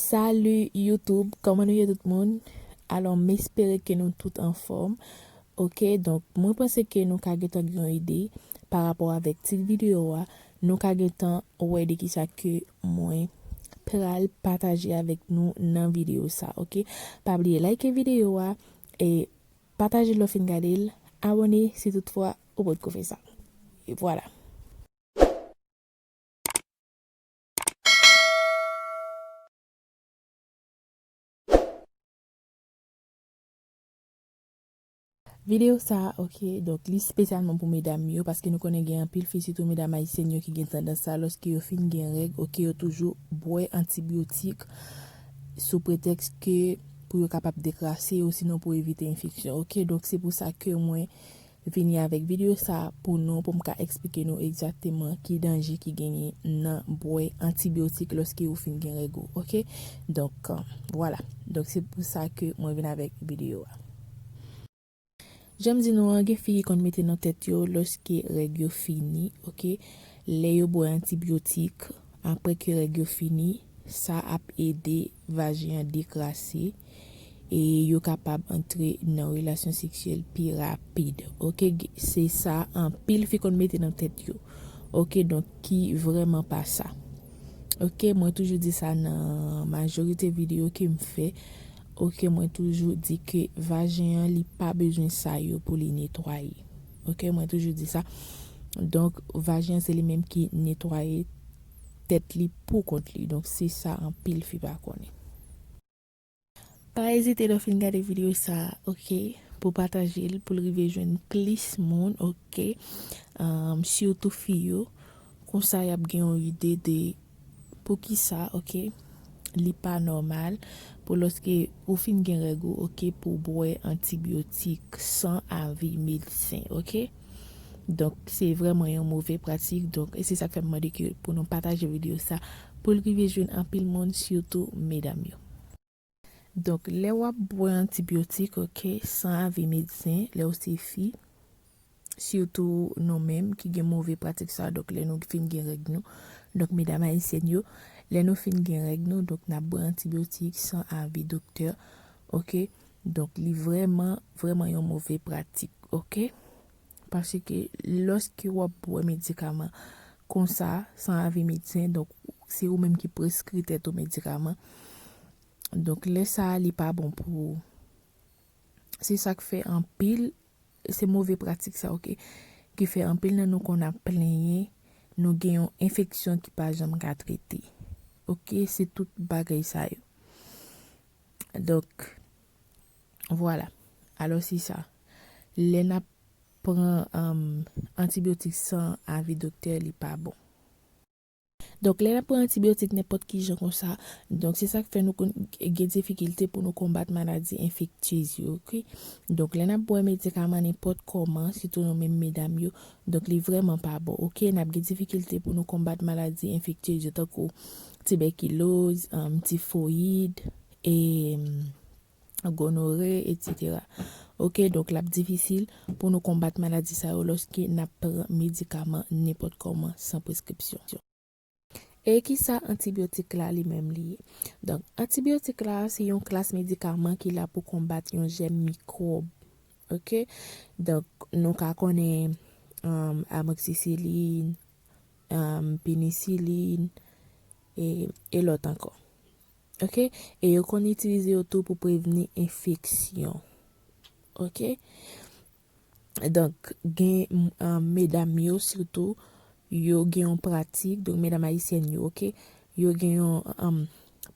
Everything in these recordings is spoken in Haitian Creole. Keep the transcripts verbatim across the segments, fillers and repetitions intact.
Salut YouTube, kòman nou ye tout moun? Alò, m espere ke nou tout anfòm. Ok, donk, mwen panse ke nou ka gentan gen yon ide pa rapò avèk tit videyo a. Nou ka gentan wè de kisa ke mwen pral pataje avèk nou nan videyo sa, ok? Pa bliye like videyo a e pataje l lè w fin gade l, abòne si toutfwa ou potko fè sa. E vwala. Videyo sa, ok, donk li espesyalman pou medam yo, paske nou konnen gen anpil fi, sitou medam ayisyen yo, ki gen tandans sa, lòske yo fin gen règ, ok, yo toujou bwè antibyotik sou pretèks ke pou yo kapab dekrase, osinon pou evite enfeksyon, ok, donk se pou sa ke mwen vini avèk videyo sa pou nou, pou m ka eksplike nou egzakteman ki danje ki genyen nan bwè antibyotik lòske ou fin gen règ ou, ok? Donk, vwala. Donk, se pou sa ke mwen vin avèk videyo a. Jan m di nou an, gen fi ki konn mete nan tèt yo lòske règ yo fini, ok? Lè yo bwè antibyotik, apre ke règ yo fini, sa ap ede vajen an dekrase e yo kapab antre nan relasyon seksyèl pi rapid. Ok, se sa anpil fi konn mete nan tèt yo. Ok, donk ki vrèman pa sa. Ok, mwen toujou di sa nan majorite videyo ke m fè. Ok, mwen toujou di ke vajen an li pa bezwen sa yo pou li netwaye. Ok, mwen toujou di sa. Donk, vajen an se li menm ki netwaye tèt li pou kont li. Donk, se sa anpil fi pa konnen. Pa ezite lè w fin gade videyo sa, ok, pou pataje l, pou l rive jwenn plis moun, ok, um, sitou fi yo. Konsa, y ap gen yon ide de poukisa, ok, li pa nòmal pou lòske ou fin gen règ ou, ok, pou w bwè antibyotik san avi medsen, ok. Donk, se vrèman yon move pratik. Donk, e se sa k fè m mande ke pou nou pataje videyo sa, pou l rive jwenn anpil moun, sitou medam yo. Donk, lè w ap bwè antibyotik, ok, san avi medsen, lè w se fi, sitou nou menm ki gen move pratik sa, donk lè nou fin gen règ nou, donk medam ayisyèn yo, lè nou fin gen règ nou, donk n ap bwè antibyotik san avi doktè, ok? Donk, li vrèman, vrèman yon move pratik, ok? Paske lòske w ap bwè medikaman konsa, san avi medsen, donk se ou menm ki preskri tèt ou medikaman, donk, lè sa a, li pa bon pou ou. Se sa k fè anpil, se move pratik sa, ok, ki fè anpil nan nou konn ap plenyen, nou gen yon enfeksyon ki pa janm ka trete. Ok, se tout bagay sa yo. Donk, vwala. Alò, se sa. Lè n ap pran, um, antibyotik san avi doktè, li pa bon. Donk, lè n ap pran antibyotik nenpòt ki jan konsa, donk, se sa k fè nou konn gen difikilte pou nou konbat maladi enfektyez yo, ok? Donk, lè n ap bwè medikaman nenpòt kòman, sitou nou menm medam yo, donk, li vrèman pa bon, ok? N ap gen difikilte pou nou konbat maladi enfektyez yo, tankou tibèkiloz, um, tifoyid, e, um, gonore, etsetera. Ok, donk, l ap difisil pou nou konbat maladi sa yo lòske n ap pran medikaman nenpòt kòman san preskripsyon. E kisa antibyotik la li menm li ye? Donk, antibyotik la se yon klas medikaman ki la pou konbat yon jèm mikwòb. Ok? Donk, nou ka konnen, um, amoksisilin, um, penisilin, e, e lòt ankò. Ok? E yo konn itilize yo tou pou prevni enfeksyon. Ok? Donk, gen, um, medam yo sitou, yo gen yon pratik, donk medam ayisyèn yo, ok, yo gen yon, um,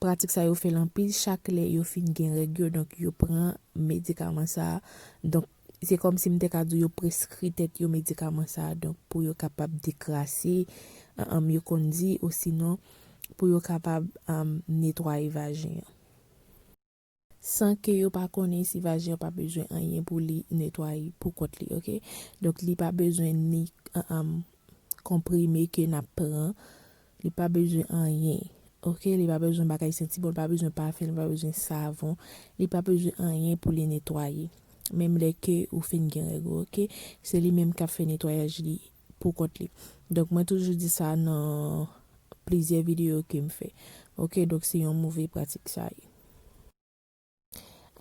pratik sa yo fè l anpil, chak lè yo fin gen règ yo, donk yo pran medikaman sa a. Donk, se kòmsi m te ka di w yo preskri tèt yo medikaman sa a, donk pou yo kapab dekrase, um, yo konn di, osinon pou yo kapab, um, netwaye vajen an. San ke yo pa konnen si vajen an pa bezwen anyen pou li netwaye pou kont li, ok? Donk, li pa bezwen ni, um, konprime ke n ap pran, li pa bezwen anyen, ok? Li pa bezwen bagay senti bon, li pa bezwen pafen, li pa bezwen savon, li pa bezwen anyen pou li netwaye. Menm lè ke ou fin gen règ ou, ok? Se li menm k ap fè netwayaj li pou kont li. Donk, mwen toujou di sa nan plizyè videyo ke m fè. Ok, donk se yon move pratik sa ye.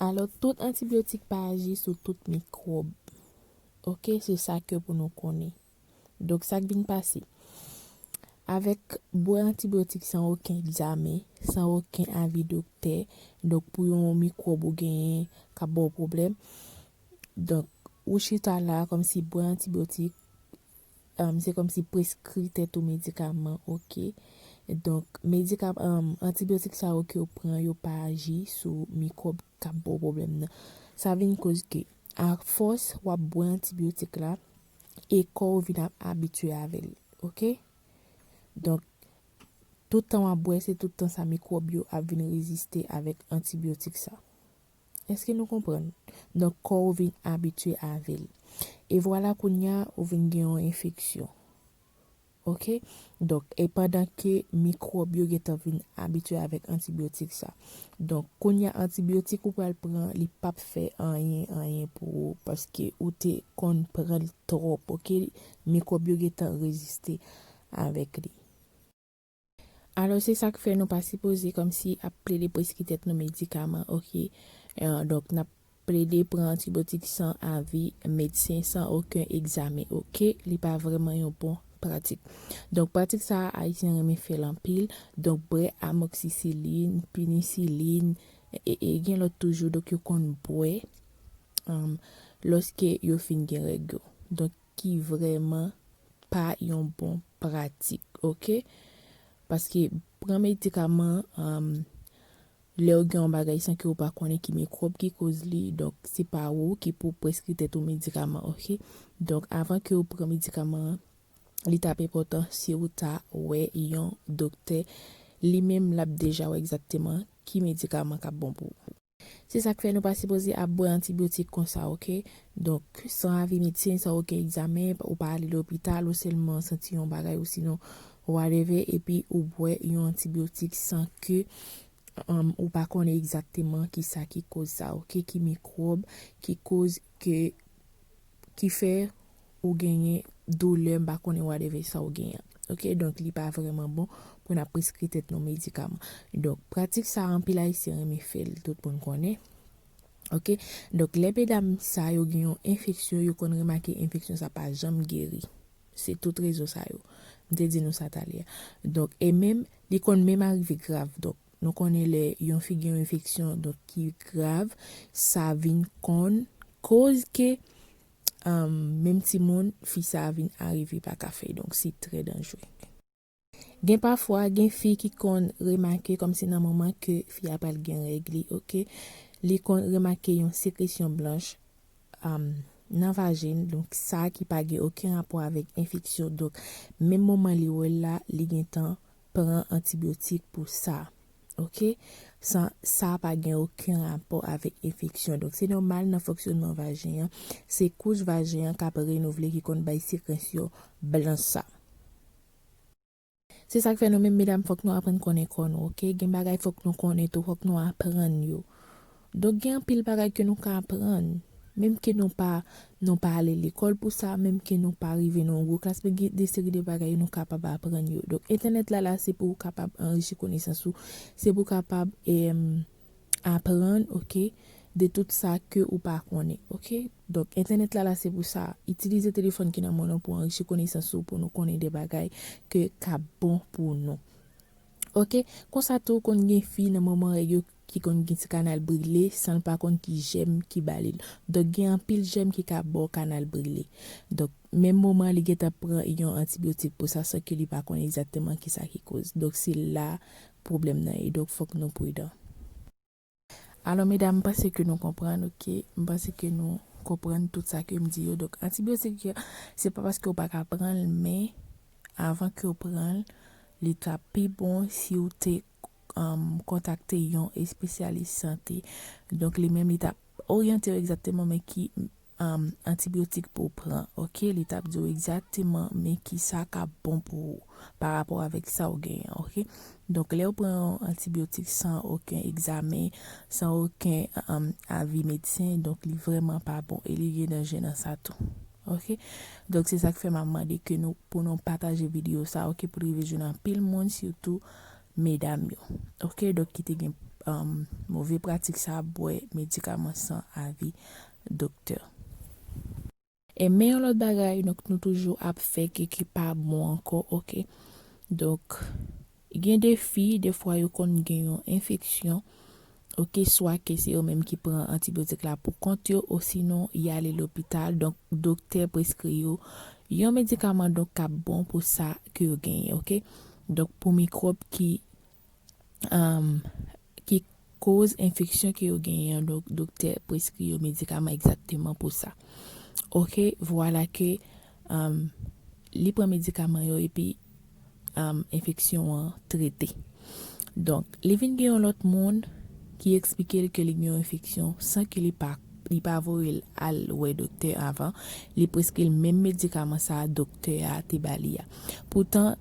Alò, tout antibyotik pa aji sou tout mikwòb. Ok, se sa ke pou nou konnen. Donk, sa k vin pase? Avèk bwè antibyotik san okenn egzamen, san okenn avi doktè, donk pou yon mikwòb ou genyen k ap ba w pwoblèm, donk, ou chita la kòmsi bwè antibyotik, um, se kòmsi preskri tèt ou medikaman, ok? Donk, medika-, um, antibyotik sa yo ke w pran, yo pa aji sou mikwòb k ap ba w pwoblèm nan. Sa vin koz ke, afòs w ap bwè antibyotik la, e kò w vin ap abitye avè l, ok? Donk, tout tan w ap bwè, se tout tan sa mikwòb yo ap vin reziste avèk antibyotik sa. Èske nou konprann? Donk, kò w vin abitye avè l. E vwala kounye a, ou vin gen yon enfeksyon. Ok? Donk, e pandan ke mikwòb yo gentan vin abitye avèk antibyotik sa. Donk, kounye a, antibyotik ou pral pran, li p ap fè anyen, anyen pou ou, paske ou te konn pran l twòp, ok? Mikwòb yo gentan reziste avèk li. Alò, se sa k fè nou pa sipoze kòmsi ap plede preskri tèt nou medikaman, ok? Eh, donk, n ap plede pran antibyotik san avi medsen, san okenn egzamen, ok? Li pa vrèman yon bon pratik. Donk, pratik sa a, Ayisyen renmen fè l anpil. Donk, bwè amoksisilin, penisilin, e, e gen lòt toujou, donk, yo konn bwè, um, lòske yo fin gen règ yo. Donk, ki vrèman pa yon bon pratik, ok? Paske pran medikaman, um, lè w gen yon bagay san ke w pa konnen ki mikwòb ki koz li, donk se pa ou ki pou preskri tèt ou medikaman, ok? Donk, avan ke w pran medikaman an, li t ap enpòtan si w ta wè yon doktè, li menm l ap deja wè egzakteman ki medikaman k ap bon pou ou. Se sa k fè nou pa sipoze ap bwè antibyotik konsa, ok? Donk, san avi medsen, san okenn egzamen, ou pa ale lopital, ou sèlman santi yon bagay, ou sinon, whatever, epi ou bwè yon antibyotik san ke, um, ou pa konnen egzakteman ki sa ki koz sa, ok? Ki mikwòb ki koz ke, ki fè ou genyen doulè, m pa konnen whatever sa ou genyen. Ok, donk li pa vrèman bon pou n ap preskri tèt nou medikaman. Donk, pratik sa a, anpil Ayisyen renmen fè l, tout moun konnen. Ok, donk lè medam sa yo gen yon enfeksyon, yo konn remake enfeksyon sa pa janm geri. Se tout rezon sa yo. M te di nou sa talè a. Donk, e menm, li konn menm arive grav. Donk, nou konnen lè yon fi gen yon enfeksyon, donk ki grav, sa vin konn koz ke, um, menm timoun, fi sa vin arive pa ka fè. Donk, se trè danjere. Gen pafwa, gen fi ki konn remake kòmsi nan moman ke fi a pral gen règ li, ok? Li konn remake yon sekresyon blanch, um, nan vajen, donk sa ki pa gen okenn rapò avèk enfeksyon. Donk, menm moman li wè l la, li gentan pran antibyotik pou sa. Ok? Sa, sa pa gen okenn rapò avèk enfeksyon. Donk, se nòmal nan fonksyonman vajen an, se kouch vajen an k ap renouvle ki konn bay sekresyon blanch sa. Se sa k fè nou menm medam, fòk nou aprann konnen kò nou, ok? Gen bagay fòk nou konnen tou, fòk nou aprann yo. Donk, gen anpil bagay ke nou ka aprann. Menm ke nou pa, nou pa ale lekòl pou sa, menm ke nou pa rive nan yon gwo klas, men gen de seri de bagay nou kapab aprann yo. Donk, entènèt la, la, se pou w kapab anrichi konesans ou, se pou w kapab, em, aprann, ok, de tout sa ke ou pa konnen, ok? Donk, entènèt la, la, se pou sa. Itilize telefòn ki nan men w pou anrichi konesans ou, pou nou konnen de bagay ke k ap bon pou nou. Ok, konsa tou, konn gen fi nan moman règ yo ki konn gen ti kanal brile, san l pa konn ki jèm ki ba li l. Donk, gen anpil jèm ki ka ba w kanal brile. Donk, menm moman li gentan pran yon antibyotik pou sa, san ke li pa konn egzakteman kisa ki koz. Donk, se la pwoblèm nan ye. Donk, fòk nou pridan. Alò, medam, m panse ke nou konprann, ok? M panse ke nou konprann tout sa ke m di yo. Donk, antibyotik yo, se pa paske w pa ka pran l, men avan ke w pran l, li t ap pi bon si w te, um, kontakte yon espesyalis sante. Donk, li menm, li t ap oryante w egzakteman, men ki, um, antibyotik pou w pran, ok? Li t ap di w egzakteman, men ki sa k ap bon pou ou, pa rapò avèk sa w genyen, ok? Donk, lè w pran yon antibyotik san okenn egzamen, san okenn, um, avi medsen, donk, li vrèman pa bon e li gen danje nan sa tou, ok? Donk, se sa k fè m ap mande ke nou, pou nou pataje videyo sa, ok, pou l rive jwenn anpil moun, sitou medam yo. Oke, donk ki te gen um, move pratik sa, bwè medikaman san avi doktè. E men yon lòt bagay, donk nou toujou ap fè ke ki pa bon ankò, oke. Donk, gen de fi, defwa yo konn gen yon enfeksyon, oke, swa ke se yo menm ki pran antibyotik la pou kont yo, osinon y ale lopital, donk doktè preskri yo yon medikaman, donk k ap bon pou sa ke yo genyen, oke. Donk pou mikwòb ki um, ki koz enfeksyon ke yo genyen an, donk doktè preskri yo medikaman egzakteman pou sa. Oke, vwala ke um, li pran medikaman yo epi um, enfeksyon an trete. Donk, li vin gen yon lòt moun ki eksplike l ke li gen yon enfeksyon san ke li pa li pa voye l al wè doktè avan, li preskri l menm medikaman sa a doktè a te ba li a. Poutan,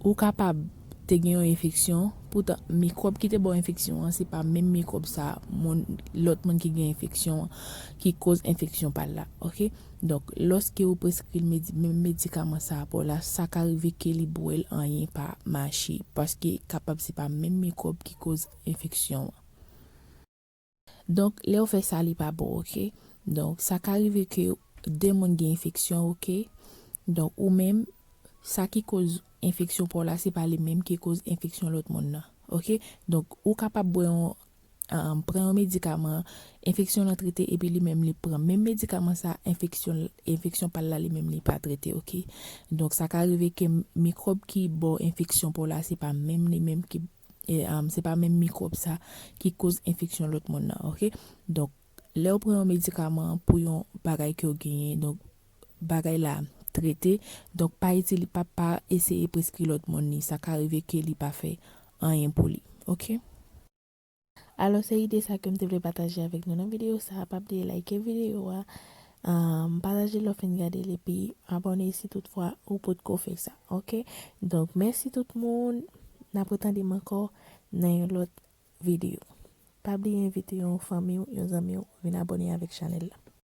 ou kapab te gen yon enfeksyon, poutan mikwòb ki te ba w enfeksyon an, se pa menm mikwòb sa a, moun, lòt moun ki gen enfeksyon an, ki koz enfeksyon pa l la, oke? Donk, lòske ou preskri l medi, menm medikaman sa a pou la, sa ka rive ke li bwè l, anyen pa mache, paske kapab se pa menm mikwòb ki koz enfeksyon an. Donk, lè w fè sa, li pa bon, oke? Donk, sa ka rive ke de moun gen enfeksyon, oke? Donk, ou menm, sa ki koz enfeksyon pa w la, se pa li menm ki koz enfeksyon lòt moun nan, oke? Donk, ou kapab bwè yon, um, pran yon medikaman, enfeksyon lan trete, epi li menm li pran menm medikaman sa, enfeksyon, enfeksyon pa l la, li menm li pa trete, oke? Donk, sa ka rive ke mikwòb ki ba w enfeksyon pa w la, se pa menm li menm ki e, um, se pa menm mikwòb sa ki koz enfeksyon lòt moun nan, oke? Donk, lè w pran yon medikaman pou yon bagay ke w genyen, donk, bagay la trete, donk, pa itili, pa, pa eseye preskri lòt moun li, sa ka rive ke li pa fè anyen pou li, oke? Alò, se ide sa ke m te vle pataje avèk nou nan videyo sa, pa bliye like videyo a, um, pataje lè w fin gade l epi abòne si toutfwa ou potko fè sa, oke? Donk, mèsi tout moun. N ap retande m ankò nan yon lòt videyo. Pa bliye envite yon fanmi w, yon zanmi w, vin abòne avèk chanèl la.